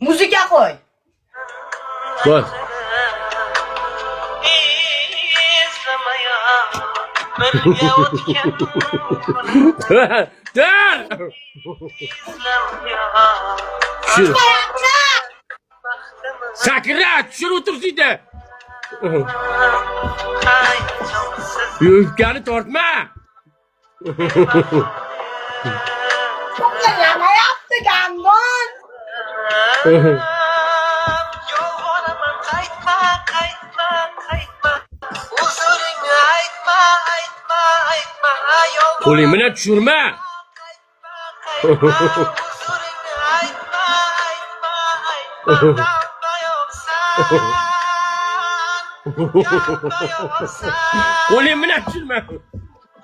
Muzika qo'y. Bos. Birga o'tgan Dur! Tushir. Sakra, tushir o'tirsin. Yubkani tortma. Yanamayapti, gandon. Yolvoraman, qaytma, qaytma, qaytma, huzuringni aytma, aytma, aytma. Qo'ling bilan tushirma. Qaytma, huzuringni aytma, aytma, aytma. Dalba yo'qsan, dalba yo'qsan. Qo'ling bilan tushirma.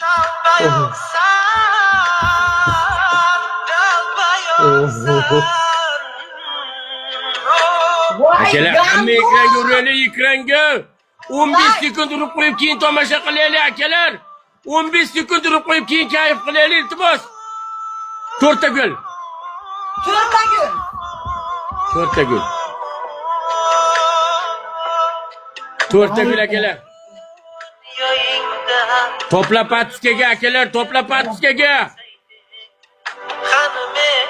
Dalba yo'qsan, dalba yo'qsan. Voy, Akalar, hamma gandon. Ekranga uraylik, ekranga. 15 sekund urib qo'yib, keyin tomosha qilaylik, akalar. 15 sekund urib qo'yib, keyin kayf qilaylik, iltimos. To'rtta gul. To'rtta gul. To'rtta gul. To'rtta gul, akalar. Yoyingda To'pla подписка ga, akalar, to'pla подписка ga. Qani men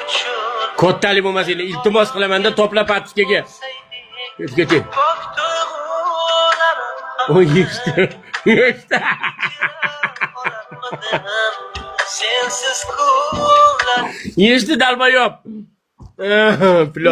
uchun Kattalik bo'lmasin, iltimos qilamanda, to'pla подписка ga. Ket. Pok tuyg'ularim. O yechdi. Yechdi. Sensiz kunlar Yechdi, долбоёб. Plo.